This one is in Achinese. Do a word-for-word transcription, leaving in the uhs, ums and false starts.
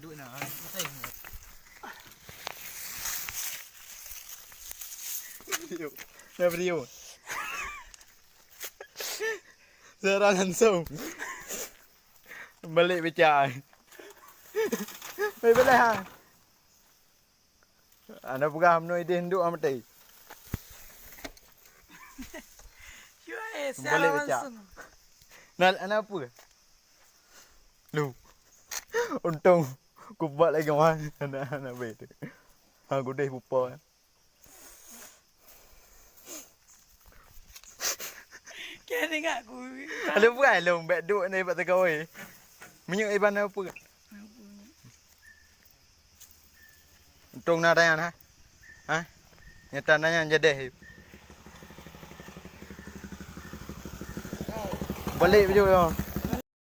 Duek na, beutôi. Video. Ya, video. Siaran langsung. Balik becak. Balik, balik, ha. Ana peugah meunoe ideh nduk amat tadi. Cuai, balik siaran becak. Langsung. Nah, ana apa? Lu. Untung kubak lagi mah anak-anak baik tu. Ha, gudeh pupa. Kena dengar aku. Ada bukan long bek duk ni bak tegawai. Minyak iban apa? Untung na tanya ha. Ha? Nyata nanya jadi. Balik baju.